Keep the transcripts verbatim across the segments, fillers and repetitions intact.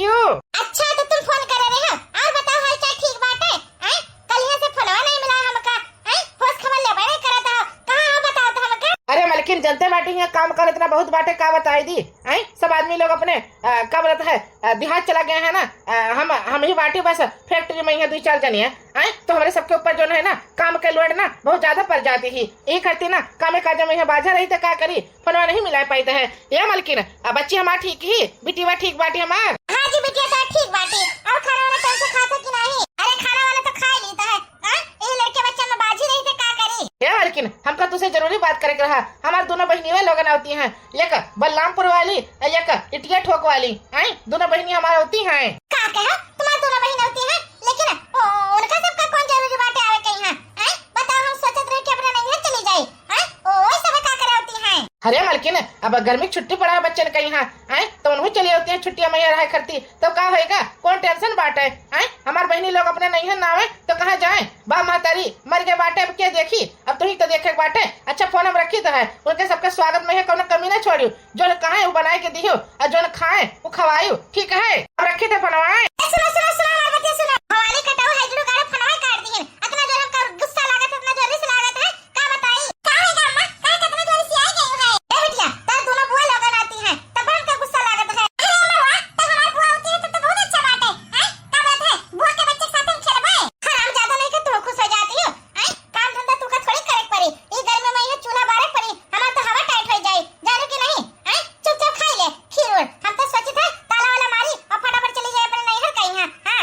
क्यों? अच्छा, तो तुम फोन करे रहे हो? और बताओ, हाल चाल ठीक बाटे? हैं? कल यहाँ से फोनवा नहीं मिला हमका। हैं? होश खबर लेबे नहीं करत हो। कहाँ हो, बताओ तो हमका। अरे मलकिन, जनते बाटी, यहाँ काम कर इतना बहुत बाटे, का बताई दी? हैं? सब आदमी लोग अपने, अ, का बोलत है, अ, देहात चला गए हैं ना। अ, हम, हम ही बाटी बस फैक्ट्री में यहाँ दो चार जने हैं। हैं? तो हमरे सबके ऊपर जो है ना, काम के load ना बहुत ज्यादा पड़ जाती ही। यही करती ना, कामे काजे में यहाँ बाझा रही तो का करी? फोनवा नहीं मिला पाइत है। ए मलकिन, अब बच्ची हमार ठीक ही, बिटिया ठीक बाटी हमार? हाँ जी, बिटिया तो ठीक बाटी। और खाना वाना टाइम से खात है कि नहीं? अरे, खाना वाना तो खा ही लेता है। हाँ? यही लड़के बच्चा में बाझी रही थे, का करी? ए मलकिन, हमका तुसे जरूरी बात करे के रहा। हमार दोनों बहिनिया लोगन आवती हैं, एक बलरामपुर वाली और एक इटिया ठोक वाली। हैं? दोनों बहिनी हमार होती हैं। का कहो? तुम्हार दोनों बहिन होती हैं, लेकिन ओ, उनका सबका कौन जरूरी बाटे आवे के यहाँ? हैं? बताओ, हम सोचत रहे कि अपने नैहर चली जाई। हैं? ओ, ओए सब का करे होती हैं? अरे मलकिन, अब गर्मी की छुट्टी पड़ा है बच्चन के यहाँ, हैं? तो उन्हों चली होती हैं छुट्टियां में रहे करती, तो का होएगा? कौन tension बाटे? हैं? हमार बहिनी लोग अपने नैहर ना आवे तो कहाँ जाए? बाप महतारी मर गए बाटे, अब के देखी? अब तुही तो देखे के बाटे। अच्छा, फोन हम रखी तो है, उनके सबके स्वागत में है, कौनो कमी ना छोड़ियो। जोन कहे वो बनाए के दियो, और जोन खाए वो खवायु, ठीक है? अब रखी थे फोनवा। ए, सुनो, सुनो, सुनो, हमार बतिया सुनो। भवानी कटाऊ है, जुड़ू गाड़े फोनवा काट दिहिन। इतना जोर हमका गुस्सा लागत है, इतना जोर से लागत है, का बताई? का है गा अम्मा? काहे के इतना जोर से आई गई है? ए बिटिया, तार दोनों बुआ लोगन आती हैं, तब हमका गुस्सा लागत है। अरे अम्मा, वाह, तो हमार बुआ होती है, तब तो बहुत अच्छा बात है। हैं? का बात है? बुआ के बच्चे के साथ हम खेलबे? हराम ज्यादा नहीं के तू खुश हो जाती हो। हैं? काम धंधा तुका थोड़ी करे के पड़ी। ई गर्मी में यहाँ चूल्हा बारे के पड़ी। हमार तो हवा tight हो जाई। जानू कि नहीं? हैं? चुपचाप खाई ले खीर उर। हम तो सोचित है ताला वाला मारी और फटाफट चली जाए अपने नैहर का यहाँ। हाँ,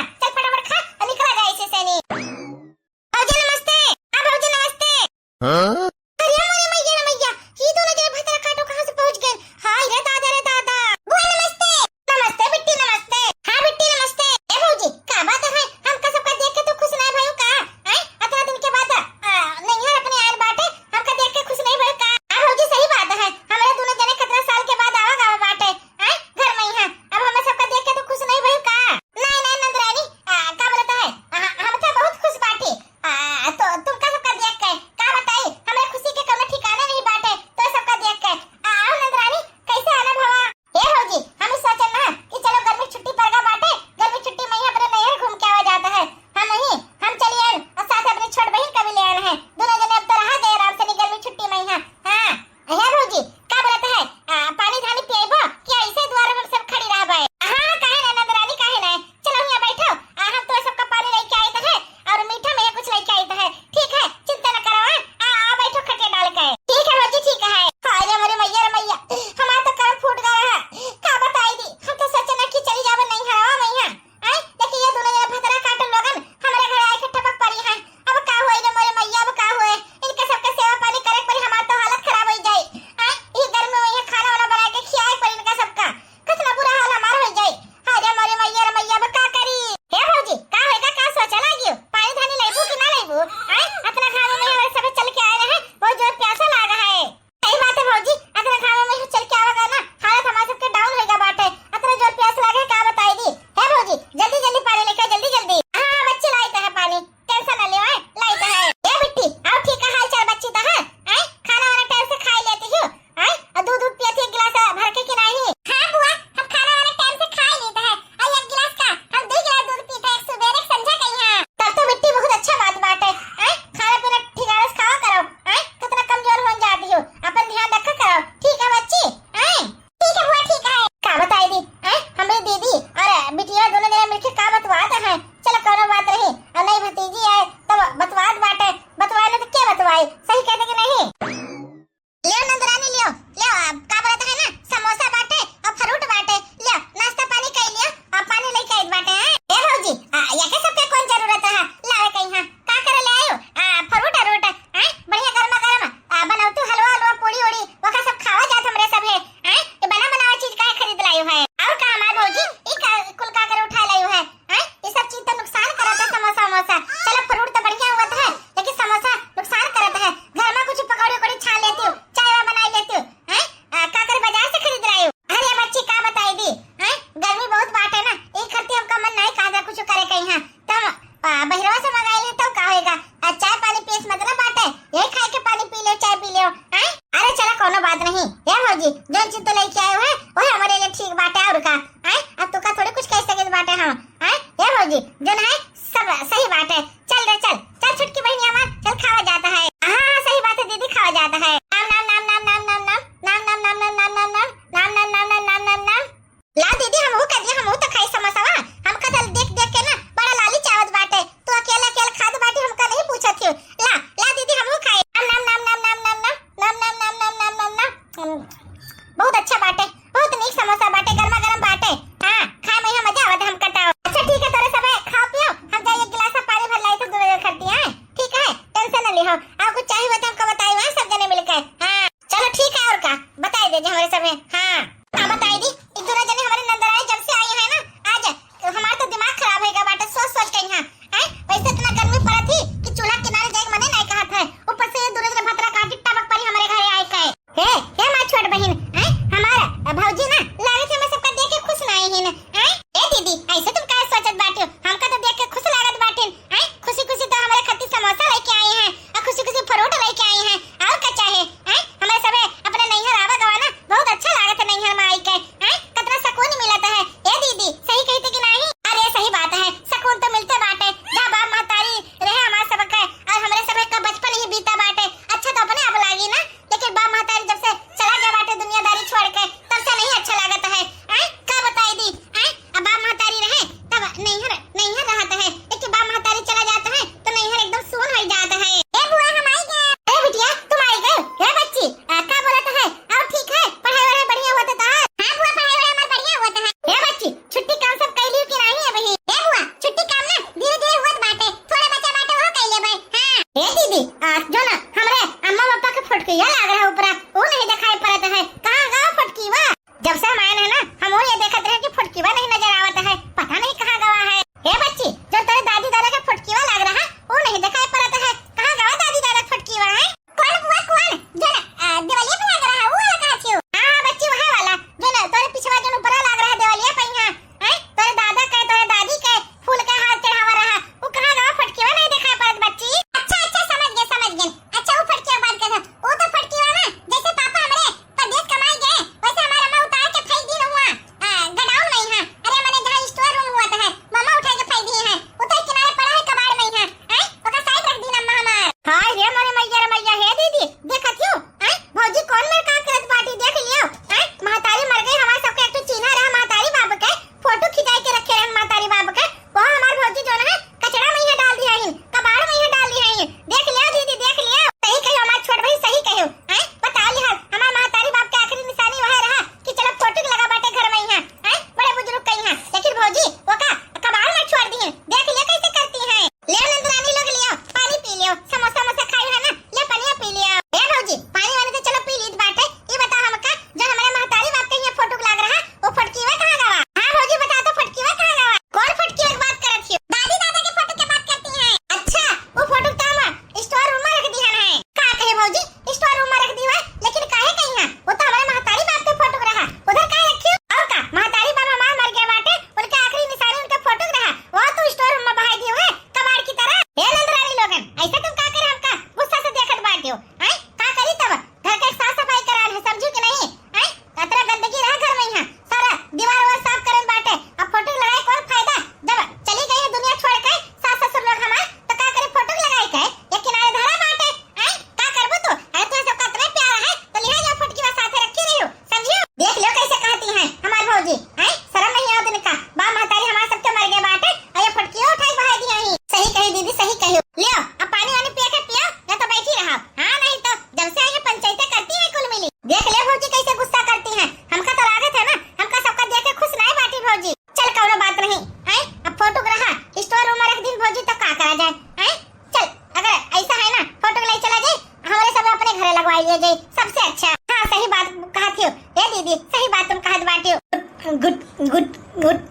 गुट, गुट, गुट,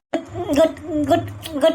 गुट, गुट, गुट।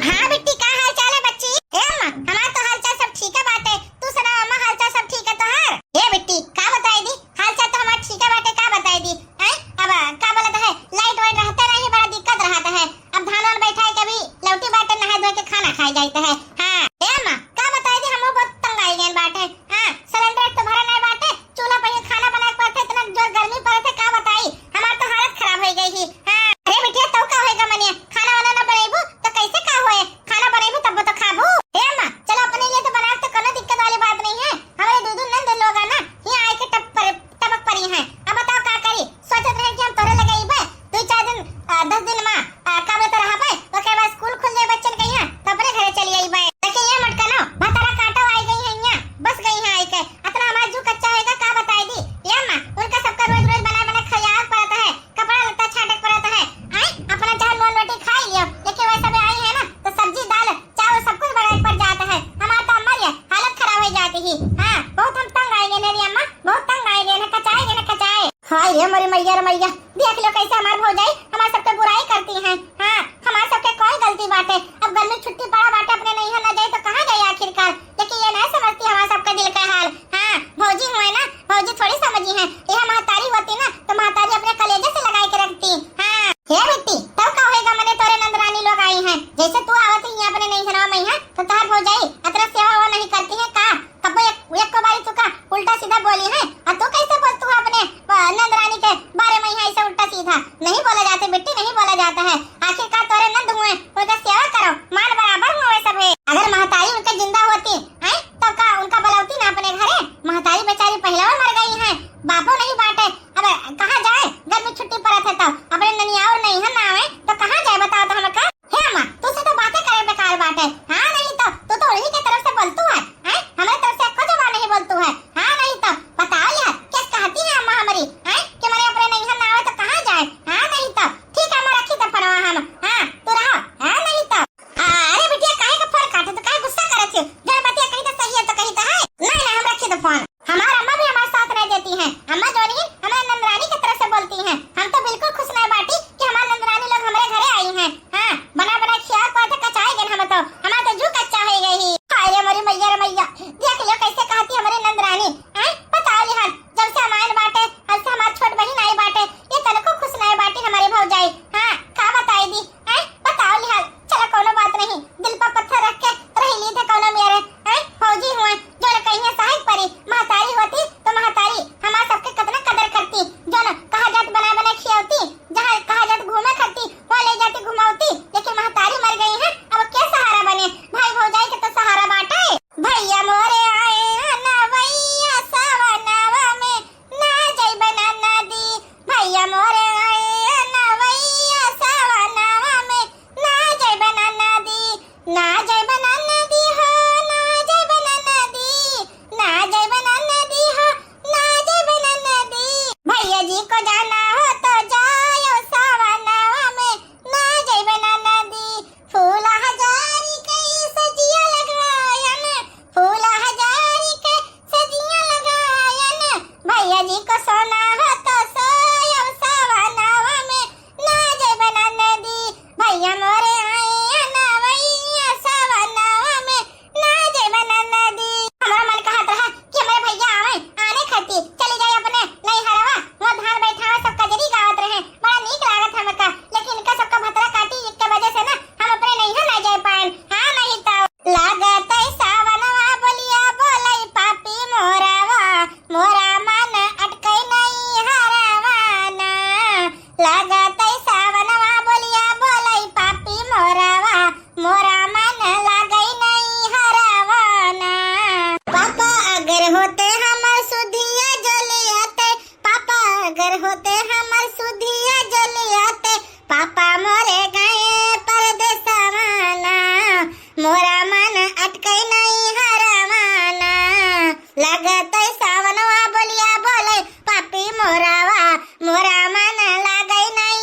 हाँ बिट्टी, का हाल चाल है बच्ची? ए अम्मा, हमार तो हाल चाल सब ठीक है बाटे। तू सुनाओ अम्मा, हाल चाल सब ठीक है तोहार? ए बिट्टी, का बताई दी? हाल चाल तो हमार ठीक है बाटे, का बताई दी? हैं? अब का बोलत है, लाइट वाइट रहते नहीं, बड़ा दिक्कत रहत है। अब धान वान बैठाए के भी लौटी बाटे, नहाए धोए के खाना खाए जाइत है। हाँ, ए अम्मा, का बताई दी, हमहू बहुत तंग आई गए बाटे। हाँ, सिलेंडर तो भरा नहीं बाटे, चूल्हा पर ही खाना बनाए के पड़त है, इतना जोर गर्मी पड़त है, का बताई, हमार तो हालत खराब हो गई ही। हाँ, अरे बिटिया, तो का होएगा मनिया, खाना वाना ना बनेबू तो कैसे का होए, खाना बनेबू तब तो खाबू। ए अम्मा, चलो अपने लिए तो बना, तो कोनो दिक्कत वाली बात नहीं है, हमारे दो दो नंद लोग है ना, यहाँ आए के टप पर, टपक पड़ी हैं। अब बताओ का करी, सोचत रहे कि हम तोरे लगे अइबे, दुई चार दिन, आ, दस दिन मा, आ, का बोलते रहबे, ओके बाद स्कूल खुल जाए बच्चन के यहाँ, तो अपने घरे चली अइबे। लेकिन ये मत कनो, भतारा काटो आई गई है यहाँ, बस गई है आई के, इतना हमारा जू कच्चा होएगा, का बताई दी। ये अम्मा, उनका सबका रोज रोज बना बना खियावक पड़त है, कपड़ा लत्ता छाटक पड़त है, आए, अपना चाहे नून रोटी खाई लियो, लेकिन वैसा भी आई है ना, तो सब्जी दाल चावल सब कुछ बनाए पड़ जात है। हमार तो अम्मा रे हालत खराब हो जाती ही। हाँ, बहुत हम तंग आए गए रे अम्मा, बहुत तंग आए गए ना, कचाए गए ना, कचाए। हाय रे मोरी मैया रे मैया, देख लो कैसे हमार भौजाई हमार सबके बुराई करती हैं। हाँ, हमार सबके कोई गलती बाटे। अब गर्मी छुट्टी पड़ा बाटे, अपने नैहर ना जाए तो कहाँ जाए आखिरकार? लेकिन ये नहीं समझती हमार सबका दिल का हाल। हाँ, भौजी हुए ना, भौजी थोड़ी समझी हैं। यह महतारी होती ना तो महतारी अपने कलेजे से लगाए के रखती। हाँ। हे बिट्टी, तब का होएगा, मने तोरे नंदरानी लोग आई हैं, जैसे तू आवत ही अपने नैहरवा में है, तो तोहार भौजाई अतरा सेवा वो नहीं करती है का? कबो एक, एक को बारी तू का उल्टा सीधा बोली है, और तू कैसे बोलतू है अपने, अ, नंदरानी के बारे में यहाँ ऐसे उल्टा सीधा? नहीं बोला जाता बिट्टी, नहीं बोला जाता है। आखिरकार तोरे नंद हुए, उनका सेवा करो, मान बराबर हुए सब है। अगर महतारी उनके जिंदा होती, हैं, तो का उनका बुलावती ना अपने घरे? महतारी बेचारी पहले वो मर गई हैं, बापो नहीं बाटे। अब कहाँ जाए, गर्मी छुट्टी पड़त है तो अपने ननिया और नहीं है ना आवे, तो कहाँ जाए बताओ तो हमका? हे अम्मा, तुझसे तो बातें करे बेकार बाटे। हाँ नहीं तो, तू तो उन्हीं के तरफ से बोलतू है, हैं? हमारे तरफ से एको जबान नहीं बोलतू है। हाँ नहीं तो, बताओ यार, क्या कहती है अम्मा हमारी, हैं? कि हमारे अपने नहीं है ना आवे तो कहाँ जाए? हाँ नहीं तो, ठीक है अम्मा, रखी तो फोनवा हम। हाँ, तू रहो। हाँ नहीं तो। आ, अरे बिटिया, काहे का फोन काटे, तो काहे गुस्सा करत हो? जौन बतिया कही तो सही है तो कही तो है। नहीं, नहीं, हम रखी तो फोन। हमार अम्मा भी हमार साथ नहीं देती हैं। अम्मा जौन ही हमारे नंदरानी की तरफ से बोलती हैं। हम तो बिल्कुल खुश नहीं बाटी कि हमार नंदरानी लोग हमारे घरे आई हैं। हाँ, बना बना खिया को तो कचाए गए हम तो। हमार तो जू कच्चा हो गई ही। हाय रे मोरी मैया रे मैया, देख लियो कैसे कहती हमारी नंदरानी। हैं? बताओ लिहान, जब से हम आयल बाटे, तब से हमार छोट बहिन आई बाटे, ये तनको खुश नहीं बाटी हमारी भौजाई। हाँ, का बताई दी? हैं? बताओ लिहान, चलो कौनो बात नहीं, दिल पर पत्थर रख के रह ली थे कौनो मेरे, हैं? फौजी हुए, जो न कहीं सहायक परी, महतारी होती तो महतारी हमार सबके कितना कदर करती, जो न कहा जात बना बना खियावती, जहाँ कहा जात घूमे खाती, वो ले जाती घुमावती, लेकिन महतारी मर गई है, अब क्या सहारा बने? भाई भौजाई के तो सहारा बाटे। भैया मोरे आए हैं ना, भैया सावनावा में ना जइबे ना नदी, भैया मोरे आए नवैया सवनवा में, ना जइबे ना नदी, ना जइबे ना नदी हो, ना जइबे ना नदी, ना जइबे ना नदी हो, ना जइबे ना नदी। भैया जी को जाना हो तो जायो सवनवा में, ना जइबे ना नदी। फूल हजारी के सजिया लगायन, फूल हजारी के सजिया लगायन। भैया जी को सोना हो तो सोयब सवनवा में, ना जइबे ना नदी। भैया मोरे आए नवैया सवनवा में, ना जइबे ना नदी। हमारा मन कहत रहा कि हमारे भैया आवे, आने खातिर चली जाए अपने नैहरवा। वो धान बैठावे, सब कजरी गावत रहे, बड़ा नीक लागत हमका, लेकिन इनका सबका भतरा काटी के वजह से ना हम अपने नैहर ना जाए पाएन। हाँ, नहीं तो। लागत है सावनवा बोलिया बोलई पापी मोरावा, मोरा मन अटकई नैहरवा ना। लागत है सावनवा बोलिया बोलई पापी मोरावा, मोरा मन लागई नैहरवा ना। पापा अगर होते हमर सुधिया जलियाते, पापा अगर होते हमर सुधिया जलियाते, पापा मोरे गए परदेसवा ना, मोरा मन अटकई नैहरवा ना। लागत सावनवा बोलिया बोलई पापी मोरावा, मोरा मन लागई नहीं।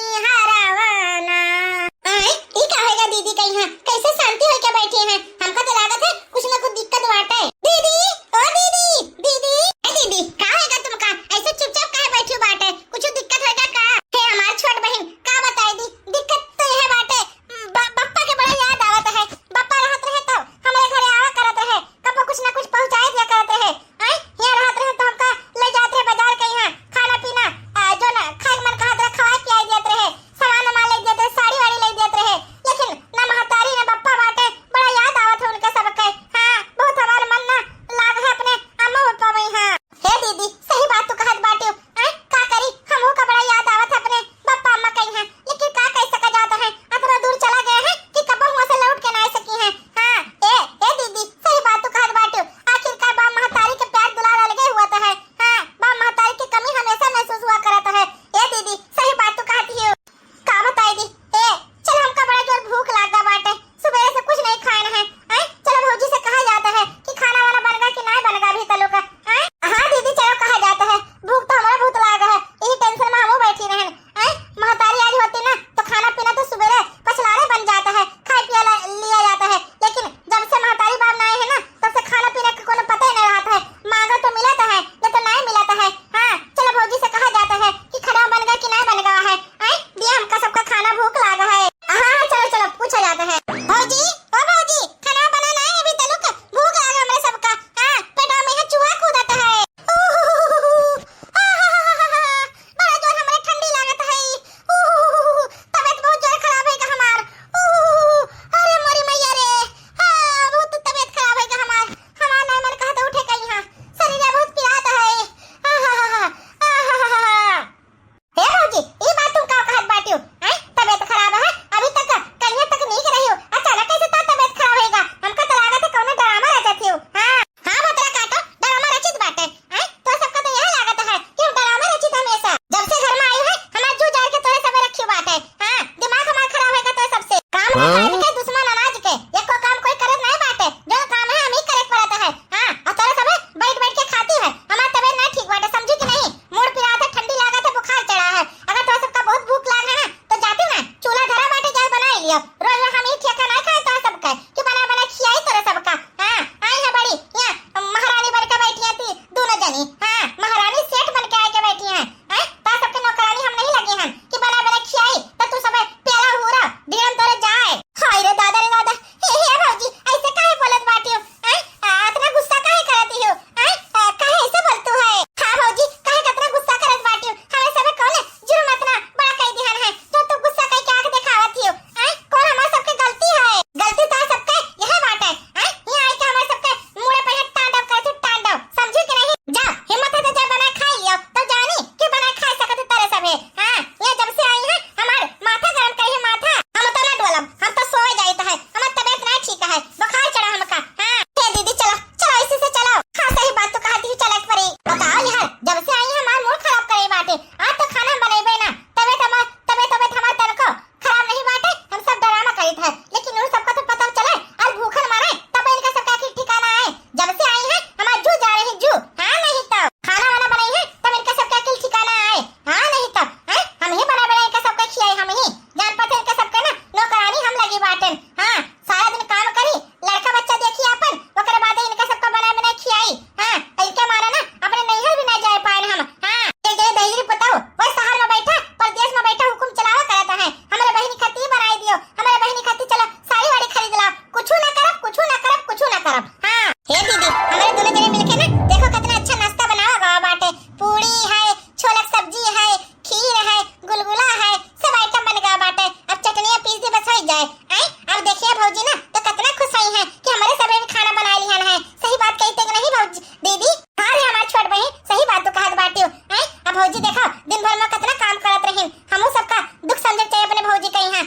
सरकार के दुश्मन अनाज के, एको काम कोई करत नहीं बाटे, जो काम है हम ही करे पड़त है। हाँ, और तोरे सबे बैठ बैठ के खाती है, हमार तबीयत नहीं ठीक बाटे, समझी कि नहीं? मूड़ पिरात है, ठंडी लागत है, बुखार चढ़ा है, अगर तोरे सबका बहुत भूख लाग है ना तो जाती ना, चूल्हा धरा बाटे, गैस बनाई लियो। रोज रोज हम ही ठेका नहीं खाए तोरे सबका कि बना बना खियाई तोरे सबका। हाँ, आई है बड़ी यहाँ महारानी बन के बैठी है ती दोनों जनी। हाँ, महारानी सेठ बन के आए के बैठी है। हैं? ता सबके नौकरानी हम नहीं लगे हैं कि बना बना खियाई, तो तू सबे प्याला हुरा, ढीरम तोरे जाए। हाय रे दादा रे दादा, हे, हे भौजी, ऐसे काहे बोलत बाटी हो? हैं? आ, इतना गुस्सा काहे करती हो? हैं? आ, काहे ऐसे बोलतू है? हाँ भौजी, काहे कतना गुस्सा करत बाटी हो? हमें सबे कौन जुर्म इतना बड़ा कह दिहन है, जो तू गुस्सा कह के आँख दिखावत हो? हैं? कौन हमार सबके गलती है? गलती तो सबके यह बाटे। हैं? यहाँ आके हमार सबके मुड़े पे तांडव करत हो, तांडव, समझी कि नहीं? जा, हिम्मत है तो जा बनाए खाई लियो, तो जानी कि बनाए खाई सकत हो तोरे सभे। हाँ, ये जब से आई है, हमार माथा गरम करी है, माथा। हम तो ना डोलब, हम तो सोए जाइत है, हमार तबीयत ना ठीक है, बुखार चढ़ा हमका। हाँ, हे दीदी, चलो, चलो, इसी से चलो। हाँ, सही बात तो कहती हो, चलत परी। बताओ यार, जब से आई है, हमार मूड खराब करे बाटे, आज तो खाना हम बनेबे ना, तबीयत हमार, तबीयत, तबीयत हमार तनको खराब नहीं बाटे, हम सब डरामा करित है, लेकिन उन सबका तो पता चले, आज भूखन मरे, तब इनका सबका आखिर ठिकाना आए। जब से आई है, हमार जू जा रही जू, हाँ नहीं तो खाना वाना बनाई है, तब इनका सबका आखिर ठिकाना आए, हाँ नहीं तो, हैं? हम ही बना बना इनका सबका खियाई, हम ही जान पाते इनका सबका ना नौकरानी हम लगी बाटेन। हाँ, सारा दिन काम करी, लड़का बच्चा देखी आपन, ओकरे बाद इनका सबका बना बना खियाई। हाँ, इनके मारे ना अपने नैहर भी ना जाए पाए हम। हाँ, ये जे दहिजरी बताओ, वो शहर में बैठा, परदेश में बैठा हुकुम चलावा करत है, हमारे बहिनी खातिर बनाई दियो, हमारे बहिनी खातिर चला साड़ी वाड़ी खरीद ला, कुछ ना करब, कुछ ना करब, कुछ ना करब। हाँ, हे दीदी, हमारे दोनों जने मिलके ना देखो कितना अच्छा नाश्ता बनावा गवा बाटे, पूड़ी है, छोला के सब्जी है, खीर है, गुलगुला है, सब आइटम बन गवा बाटे। अब चटनिया पीस दी, बस हो जाए। आए, अब देखिए भौजी ना तो कितना खुश हुई है कि हमारे सबे भी खाना बना लिहन है। सही बात कही थे कि नहीं भौजी, दीदी? हाँ रे हमार छोट बहिन, सही बात तो कहत बाटी हो। आए, अब भौजी देखो दिन भर में कितना काम करत रही, हमहू सबका दुख समझे चाहिए अपने भौजी कही। हाँ,